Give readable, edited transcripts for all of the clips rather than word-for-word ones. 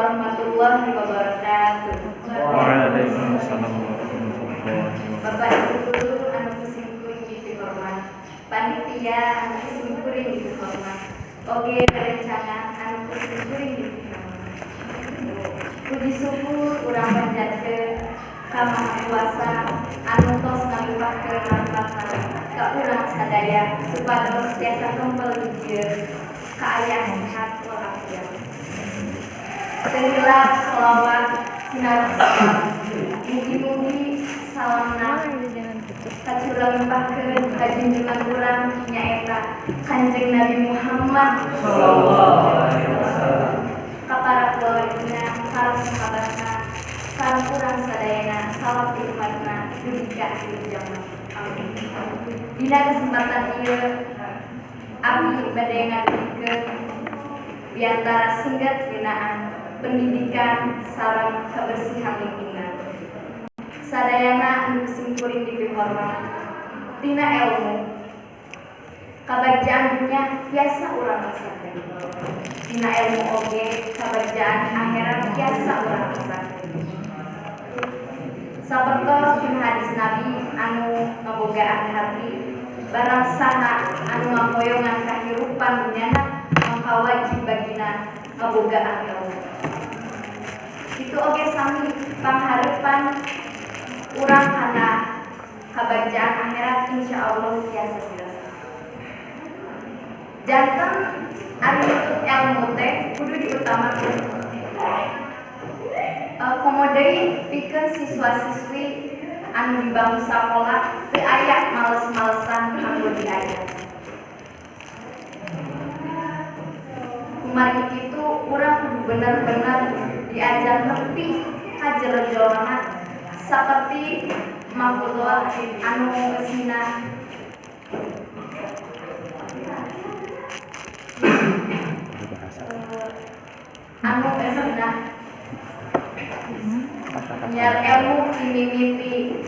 warahmatullahi wabarakatuh. Waalaikumsalam warahmatullahi wabarakatuh. Bapak Ibu guru anu ku simkuring dipihormat, panitia anu ku simkuring dipihormat, oge rerencangan anu ku simkuring dipihormat. Puji syukur urang panjatkeun ka Maha Kuasa anu tos ngalimpahkeun rahmatna ka urang sadaya supados tiasa kempel di dieu kaayaan sehat walafiat. Teu hilap sholawat sinareng salam. Mugi-mugi salamna kacuralimpahkeun ka junjungan urang, nyaeta Kanjeng Nabi Muhammad Sallallahu alaihi wasallam. Ka para keluargina, para sahabatna, sareng urang sadayana salaf umatna dugi ka akhir zaman. Amin. Dina kesempatan ieu abdi bade ngadugikeun biantara singkat ngeunaan pendidikan sareng kebersihan lingkungan. Sadayana anu simkuring dipihormat, tina ilmu kabagjaan dunya tiasa urang rasakeun. Tina ilmu oge kabagjaan akhirat tiasa urang rasakeun. Sapertos dina hadis Nabi anu ngabogaan hati, barang saha anu ngahoyongan kahirupan dunyana, maka wajib bagina ngabogaan ilmu. Itu oge sami panghareupan urang kana kabagjaan akhirat, insyaallah tiasa dirasakeun. Janten ari nuntut ilmu teh kudu diutamakeun. Komo deui pikeun siswa-siswi anu di bangku sakola, teu aya males-malesan kanggo diajar. Kumargi kitu, urang kudu bener-bener diajar nepi ka jero-jerona, saperti mafudhol anu eusina nyiar ilmu ti mimiti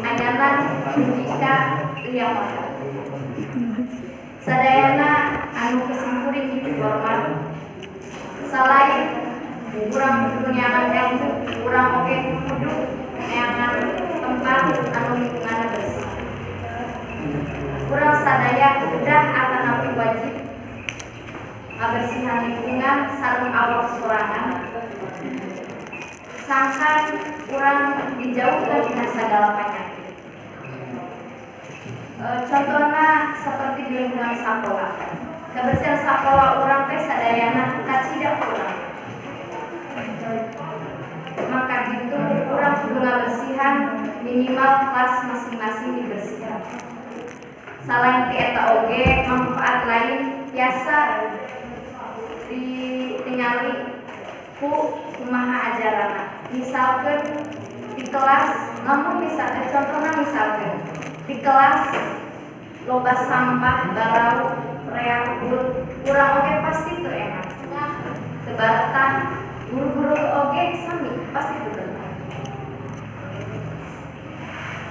anyanan dugi ka liang lahat. Sadayana anu ku simkuring dipihormat, salain urang kudu neangan ilmu, urang oge kudu neangan tempat anu lingkunganna bersih. Urang sadaya kedah atanapi wajib ngabersihan lingkungan sareng awak sorangan, sangkan urang dijauhkan tina sagala panyakit. Contohna seperti di lingkungan sakola. Kebersihan sakola urang teh sadayana kacida kurang. Maka gitu urang kudu ngabersihan, minimal kelas masing-masing dibersihan. Selain ti eta oge manfaat lain tiasa ditingali ku kumaha ajaranna. Misalkeun di kelas, namun misalkan contohna, misalkeun di kelas loba sampah, barau, reak, urang oge pasti teu enak. Teu baretah, guru-guru oge sami pasti teu betah.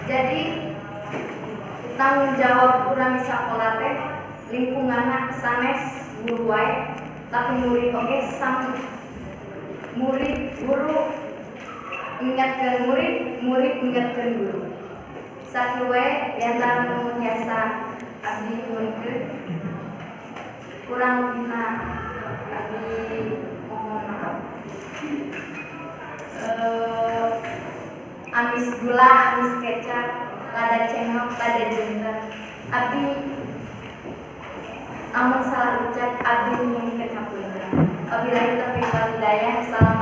Jadi tanggung jawab urang di sakola teh lingkunganna sanes guru wae, tapi murid oge sami. Murid guru ingatkeun murid, murid ingatkeun guru. Sakieu wae diantara nu tiasa abdi nyuhunkeun. Kurang lebihna abdi mohon maaf. Amis gula, amis kecap, lada cengok, lada jengkol. Abdi amun salah ucap, abdi nyuhunkeun hapunten. Wabillahi taufiq wal hidayah. Assalamualaikum.